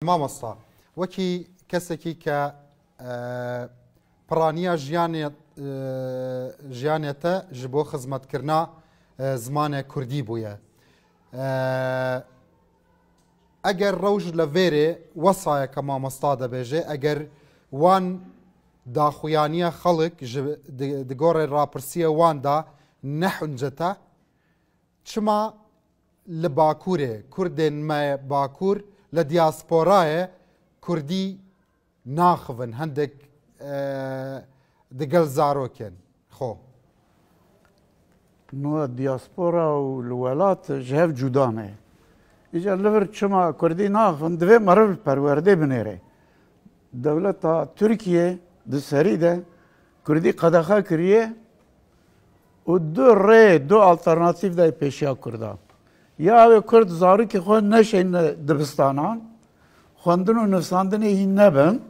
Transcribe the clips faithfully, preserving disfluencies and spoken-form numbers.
Mamosta, wekî kesekî ke, e, piraniya jiyanê, e, jiyanê te ji bo xizmetkirina, e, zimanê kurdî bûye. E, eger rewş li vêrê wesayeke mamosta dibêje, eger wan daxuyaniya xelk ji di, di gorê rapirsiyê wan de nehuncete, çima li Bakurê, Kurdên me Bakur li diasporayê Kurdî naxivin, hindek, e, digel zarokên xwe? Niha diaspora û li welat ji hev cuda ne. Îcar li vir çima Kurdî naxivin, divê meriv li perwerdê binêre. Dewleta Tirkiye di serî de Kurdî qedexe kiriye û du rê, du alternatîf dayê pêşiya Kurdan. Ya ew ê Kurd zarokê xwe neşeyne dibistanan, xwendin û nivsandinê hîn nebin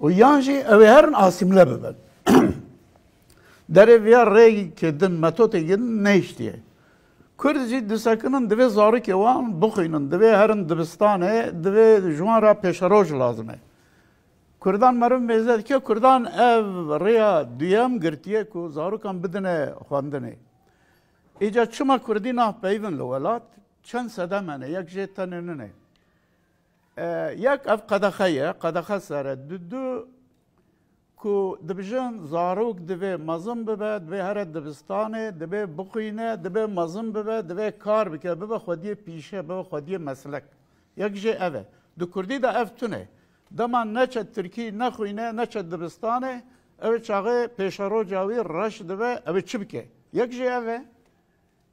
û yan jî ew ê herin asîmle bibin. Derê viya rêyekê din, metotê din nehiştiye. Kurd jî disekinin, divê zarokê wan bixwînin, divê herin dibistanê, divê ji wan re pêşeroj lazim e. Kurdan meriv mêze dike, Kurdan ev rêya duyem girtiye ku zarokan bidine xwendinê. Îca çima Kurdî nah peyvin li welat? Çend sedem hene, yek jê tenê nine. E, yek ev qedexe ye, qedexe ser e. Du, du ku dibijin zarok divê mezin bibe, divê here dibistanê, divê bixwîne, divê mezin bibe, divê kar bike, bibe xwediyê pîşe, bibe xwediyê meslek. Yek jê ev e. Di Kurdî de ev tune. Dema neçe Tirkî nexwîne, neçe dibistanê, ew ê çaxê pêşeroca wî reş dibe, ew ê çi bike? Yek jê ev e.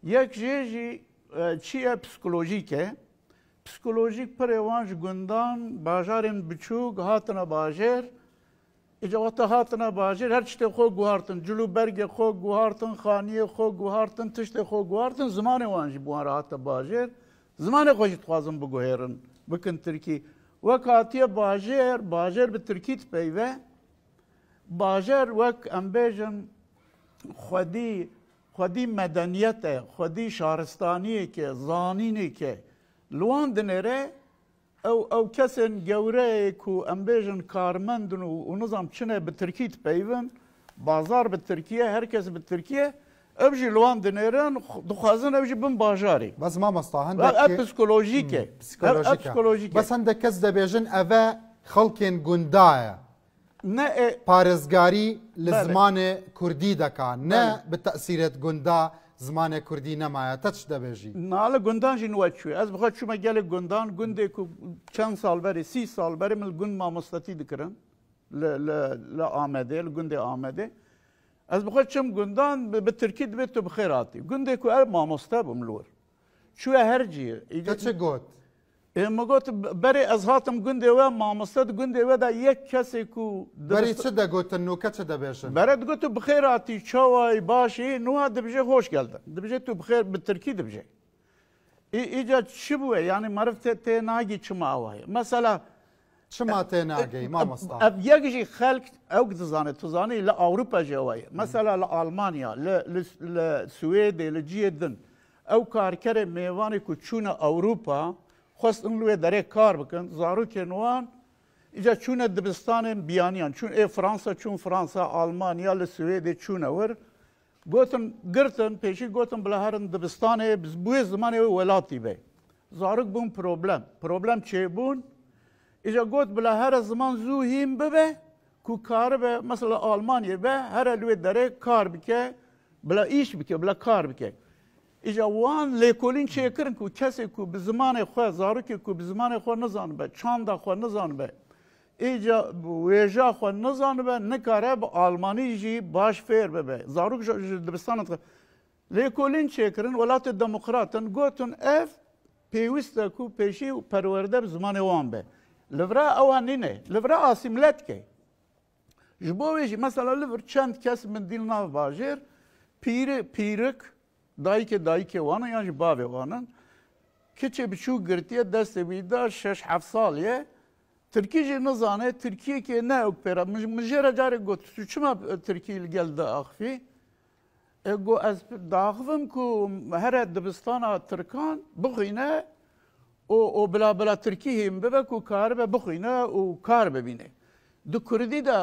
Yek jê jî, e, çi ye? Psikolojîk e. Psikolojîk pirê wan ji gundan, bajarên biçûk hatine bajêr. Îca wexta hatine bajêr, her tiştê xwe guhartin. Cil û bergê xwe guhartin, xaniyê xwe guhartin, tiştê xwe guhartin. Zimanê wan jî bi wan re hate bajêr. Zimanê xwe jî dixwazin biguhêrin, bikin tirkî. Wek hatiye bajêr, bajêr bi tirkî dipeyve. Bajêr wek, em bêjin, xwedî, xwedî medeniyet e, xwedî şaristaniyek e, zanînêk e. Li wan dinêre ew, ew kesên gewre yê ku, em bêjin, karmend in û, û nizam çi ne, bi tirkî dipeyvin, bazar bi tirkî ye, her kes bi tirkî ye, ew jî li wan dinêrin, xu-, dixwazin ew jî bin bajarê. Bes mamosta, hindek Ev, ev psikolojîk e. Hmm, Ev, ev psikolojîk e. psikolojîk e. Bes hindek kes dibêjin, ev e xelkên gunda ye. Ne, e, Parêzgarî li Belê. zimanê kurdî deka, ne Belê. bi tesîrêt gunda zimanê kurdî nemaye. Te çi dibêjî? Na, li gundan jî niwe çûye. Ez bi xwe çûme gelê gundan, gundê ku çend sal berê, sî sal berê min li gund mamostetî dikirin. Li, li, li Amedê, li gundê Amedê. Ez bi xwe çim gundan, bi, bi tirkî dibê tu bi xêr hatî. Gundê ku ev mamoste bûm li wir. Çûye her cî. Te çi got? Ê, min got, berê ez hatim gundê we, mamoste di gundê we de yek kesê ku Berê dibist- çi de gotin, nûke çi de bêjin? Berê digot, tu bi xêr hatî, çawayî, başî, nûha dibijê hoş geldin. Dibijê tu bi xêr, bi tirkî dibijê. Î-, îca çi bûye? Yanî meriv tê, tê nagî çima awa ye. Mesela, Çima tê nageyî, e, mamosta? Ev yek jî xelk, ew dizane, tu zanî, li Ewropa jî ew ye. Mesela li Almanya, li, li, li Swêdê, li cihê din. Ew karkerê mêvanê ku çûne Ewropa, xwestin li wê derê kar bikin, zarokên wan îca çûne dibistanên biyaniyan. Çûn ê Fransa, çûn Fransa, Almanya, li Swêdê çûne wir. Gotin, girtin, pêşî gotin, bila herin dibistanê, bi wê zimanê wê welatî be. Zarok bûn problem. Problem çêbûn. Îca got, bila here ziman zû hîn bibe, ku karibe, mesela Almanyê be, here li wê derê kar bike, bila îş bike, bila kar bike. Îca wan lêkolîn çêkirin ku kesê ku bi zimanê xwe, zarokê ku bi zimanê xwe nizanibe, çanda xwe nizanibe, îca wêja xwe nizanibe, nikare bi almanî jî baş fêr bibe. Zarok ji, ji dibistana dixe. Lêkolîn çêkirin, welatê demokrat in, gotin ev pêwîst e ku pêşî perwerde bi zimanê wan be. Li vira ewa nîne, li vira asîmle dike. Ji bo wê jî, mesela, li vir çend kes min dîl nav bajêr, pîri-, pîrik, dayikê, dayikê wan in yan jî bavê wan in. Kiçê biçûk girtiye, destê wî de şeş heft salî ye. Tirkî jî nizane, tirkiyekê ne ew pêra. Min, min jê re carê got, tu çima tirkî li gel diaxivî? E, got, ez diaxivim ku here dibistana tirkan bixwîne, û, û bila bila tirkî hîn bibe ku karibe bixwîne û kar bibîne. Di kurdî de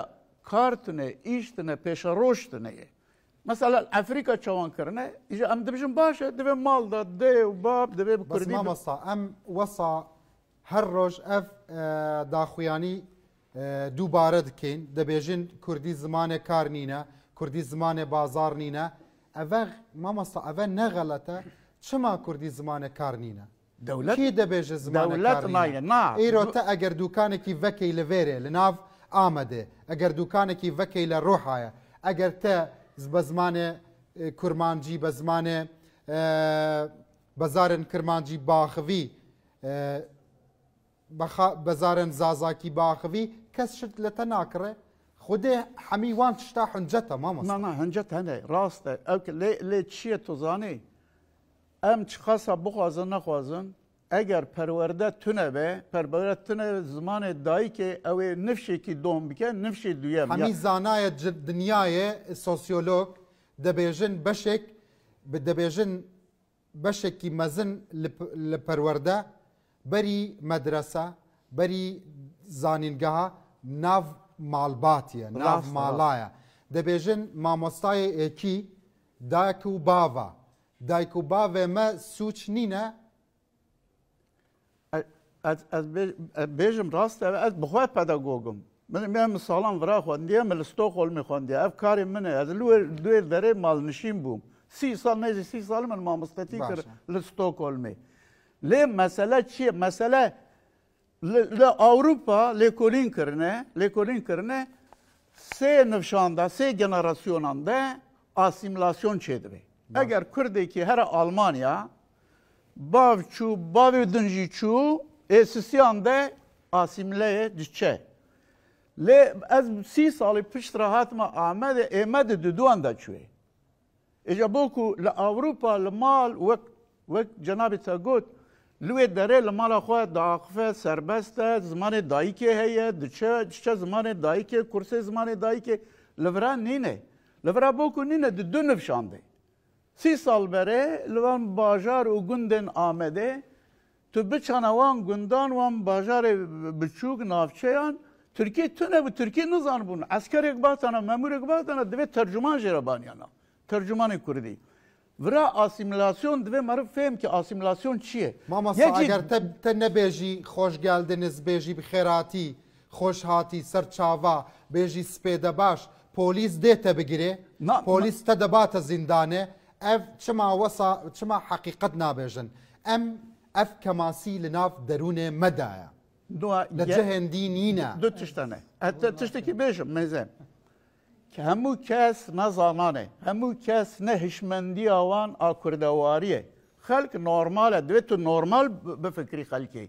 kar tune, îş tune, pêşeroj tune ye. Mesela Efrîka çawan kirine, îja em dibijin baş e, divê mal de dê û bab divê bi Bes kurdî bi- mamosta, em wesa her roj ev, e, daxuyanî, e, dubare dikin. Dibêjin kurdî zimanê kar nîne, kurdî zimanê bazar nîne. Eve, mamosta, eve ne xelet e. Çima kurdî zimanê kar nîne? Dewlet, Kî dibêje zimanê dewlet kar nîne? Nayê, na. Îro Du- te eger dûkanekî vekey li vêrê, li nav Amedê, eger dûkanekî vekey li Rûhayê, eger te z-, bi zimanê, e, kurmancî, bi zimanê, e, bezarên kirmancî baxivî, e, bexa-, bezarên zazakî baxivî, kes şit li te nakire. Xwedê hemî wan tişta huncet e, mamosta. Na, na, huncet hene, rast e. Ew ki lê, lê çi ye tu zanî? Em çiqasa bixwazin nexwazin, eger perwerde tune be, perwerde tune zimanê dayikê ew ê nifşekî dom bike, nifşê duyem. Hemî Ya- zanayê ci-, dinyayê, sosyolog, dibêjin beşek, bi-, dibêjin beşekî mezin li p-, li perwerde berî medrese, berî zanîngeha nav malbatî ye, nav Rast, mala ye. Dibêjin mamostayê êkî dayik û bava. Dayik û bavê me sûc nîne. E, ez, ez bê-, ez bêjim rast e, ez bi xwe pedagog im. Min, min, min salan vira xwendiye, min li Stockholmê xwendiye. Ev karê min e. Ez li wê, li wê derê malnişîn bûm. Sî sal, nêzî sî sal min mamostetî Baş kir e. li Stockholmê. Lê mesele çi ye? Mesele li, li Ewropa lêkolîn kirine, lêkolîn kirine sê nifşan de, sê generasyonan de asîmîlasyon çêdibe. Baş. Eger Kurdekî here Almanya, bav çû, bavê din jî çû, ê sisiyan de asîmîle ye, diçe. Lê ez sî salî pişt re hatime Amedê, ê me di duduan de çûyê. Îja bo ku li Ewropa, li mal, wek, wek cenabê te got, li wê derê li mala xwe diaxife, serbest e, zimanê dayikê heye, diçe, diçe zimanê dayikê, kursê zimanê dayikê li vira nîne. Li vira bo ku nîne, di du nifşan de. Sî sal berê li van bajar û gundên Amedê tu biçana wan gundan, wan bajarê biçûk, navçeyan, Tirkî tune bû, Tirkî nizanibûn. Eskerek batana, memûrek batana, divê tercuman jê re baniyana. Tercumanê Kurdî. Vira asîmîlasyon divê meriv fêm ki asîmîlasyon çi ye? Mamosta, Yekî eger te, te nebêjî "Hoş geldiniz", bêjî "Bi xêr hatî", "Hoş hatî", "Serçava", bêjî "Spêde baş", polîs dê te bigirê, Na, polîs te dibate zîndanê. Ev çima wesa, çima heqîqet nabêjin? Em ev kemasî li nav derûnê me de ye. Dua Li ye- cihên dî nîne. Du tişt hene. Heta tiştekî bêjim, mêze. Ke hemû kes ne zanan e, hemû kes ne hişmendiya wan a kurdewarî ye. Xelk normal e, divê tu normal bi-, bifikirî xelkê.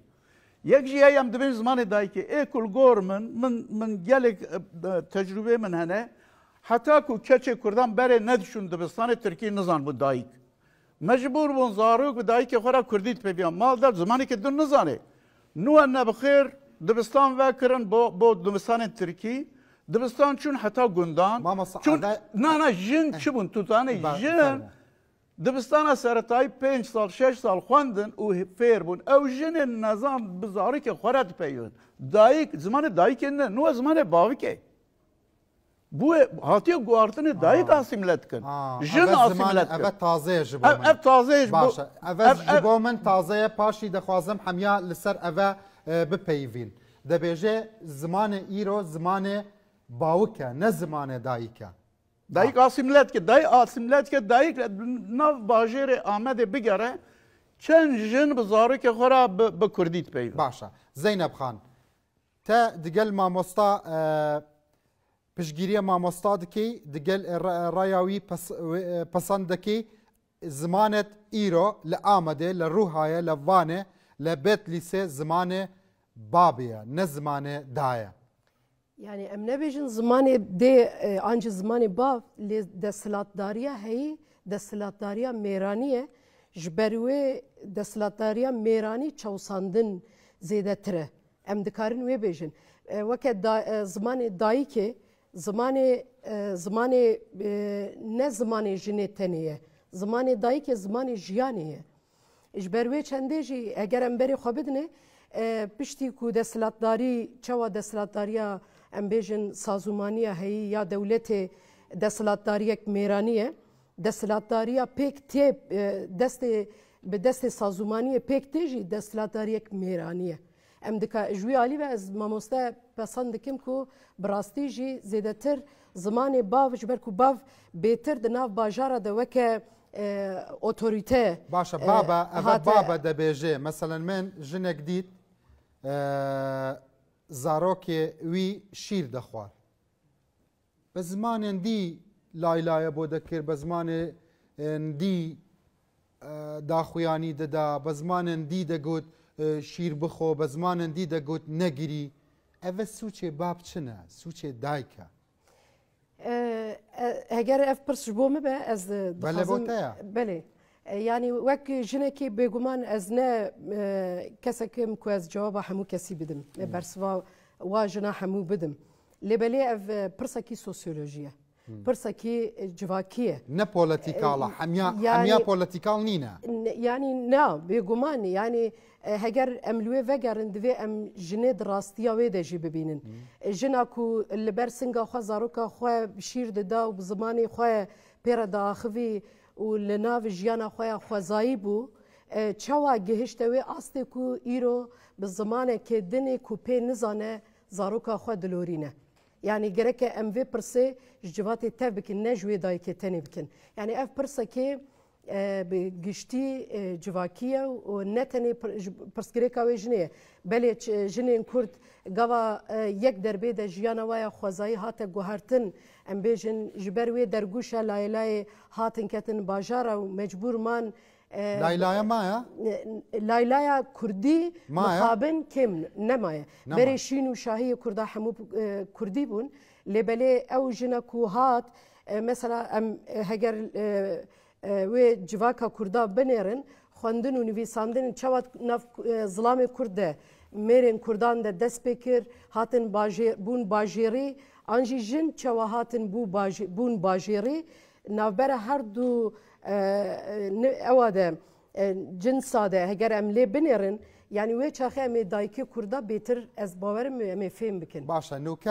Yek jî heye em dibên zimanê dayikê. Ê ku li gor min, min, min gelek, e, e, tecrûbê min hene. Heta ku keçê kurdan berê nediçûn dibistanê, tirkî nizanibû dayik. Mecbûr bûn zarok bi dayikê xwe re kurdî dipeyviyan. Mal der zimanekê din nizanê. Nû ne bi xêr dibistan vekirin bo, bo dibistanên tirkî. Dibistan çûn heta gundan. Mamosta, Çûn, eve- na, na, jin Eh. çi bûn? Tu zanî, Ba-, jin fermo. dibistana seretayî pênc sal, şeş sal xwendin û fêr bûn. Ew jinên nezan bi zarokê xwe re dipeyvin. Dayik, zimanê dayikê ne, nû zimanê bavikê. Bûye hatiye guhartinê dayik Ha. asîmîle dikin. Ha, Jin eve asîmîle zimanê, dikin. eve taze ye ji bo Ev, min. ev taze ye ji bo Baş e. Eve ev, ji ev bo min taze ye, paşî dixwazim hemiya li ser eve, e, bipeyivîn. Dibêje zimanê îro zimanê bawik e, ne zimanê dayik e. Dayik Ha. asîmîle dike, dayik asîmîle dike, dayik nav bajêrê Amedê bigere, çend jin bi zarokê xwe re bi, bi kurdî dipeyve. Baş e. Zeynep Xan, te digel mamosta, e, Piştgiriya mamosta dikey, digel, e, ra-, raya wî pes-, wê, e, pesend dikey, zimanet îro li Amedê, li Rûhayê, li Vanê, li Betlîsê zimanê babê ye, ne zimanê dayê. Yani em nebêjin zimanê dê, e, ancî zimanê bav, lê desthilatdariya heyî, desthilatdariya mêranî ye. Ji ber wê desthilatdariya mêranî çewsandin zêdetir e. Em dikarin wê bêjin. E, weke da-, e, zimanê dayikê, zimanê, e, zimanê, e, ne zimanê jinê tenê ye. Zimanê dayikê zimanê jiyanê ye. Ji ber wê çendê jî eger em berê xwe bidinê, e, piştî ku desthilatdarî, çawa desthilatdariya, em bêjin, sazûmaniya heyî ya dewletê, desthilatdariyek mêranî ye. Desthilatdariya pêk tê, e, destê, bi destê sazûmaniyê pêk tê jî desthilatdariyek mêranî ye. Em dika, ji wî alî ve ez mamoste pesend dikim ku bi rastî jî zêdetir zimanê bav, ji ber ku bav bêtir di nav bajara de weke, e, otorîte, Baş e, e, baba, eve hate. Baba debêje. Meselen, min jinek dît, e, zarokê wî şîr dixwar. Bi zimanên dî laylaye bo dekir, bi zimanên dî, e, daxuyanî dida, bi zimanên dî degot, e, şîr bixwe, bi zimanên dî degot negirî. Eve sûçê bab çi ne? Sûçê dayk e. E, e, heger ev pirs ji bo min be, ez, e, Belê, dixwazim bo te ya. Belê. E, yanî wek jinekê bêguman ez ne, e, kesek im ku ez cewaba hemû kesî bidim. Ne Hmm. bersiva wa jina hemû bidim. Lê belê ev, e, pirsekî sosyolojî ye. Hmm. Pirsekî, e, civakî ye. Ne polîtîkal e, E, hemiya, yanî hemiya polîtîkal nîne. N-, yanî na, bêguman, yanî, e, heger em li wê vegerin, divê em jinê di rastiya wê de jî bibînin. Hmm. E, jina ku li ber singa xwe, zaroka xwe şîr dida û bi zimanê xwe pê re diaxivî û li nav jiyana xwe ya xwezayî bû, e, çawa gihişte wê astê ku îro bi zimanekê dinê ku pê nizane zaroka xwe dilorîne? Yanî gereke em vê pirsê ji civatê tev bikin, ne ji wê dayikê tenê bikin. Yanî ev pirsekê, e, bi giştî, e, civakî ye û ne tenê pir-, ji, pirsgirêka wê jinê ye. Belê ç-, jinên Kurd gava, e, yek derbê de jiyana wa ya xwezayî hate guhertin, em bêjin ji ber wê dergûşa layê layê hatin ketin bajara û mecbûr man, e, Laylaya maye? Laylaya Kurdî Maye? mixabin kêm nemaye. Nemaye. Berê şîn û şahiyê Kurda hemû, e, Kurdî bûn. Lê belê ew jina ku hat, e, mesela em, e, heger, e, e, wê civaka Kurda binêrin, xwendin û nivîsandin çawa nav, e, zilamê Kurd de mêrên Kurdan de dest pê kir, hatin bajê-, bûn bajêrî, an jî jin çawa hatin bû bajê-, bûn bajêrî, navbera her du, e, e, ni-, ewa de, e, cinsa de, heger em lê binêrin, yanî wê çaxê em ê dayikê Kurda bêtir, ez bawerim em ê fêm bikin. Baş e, nûke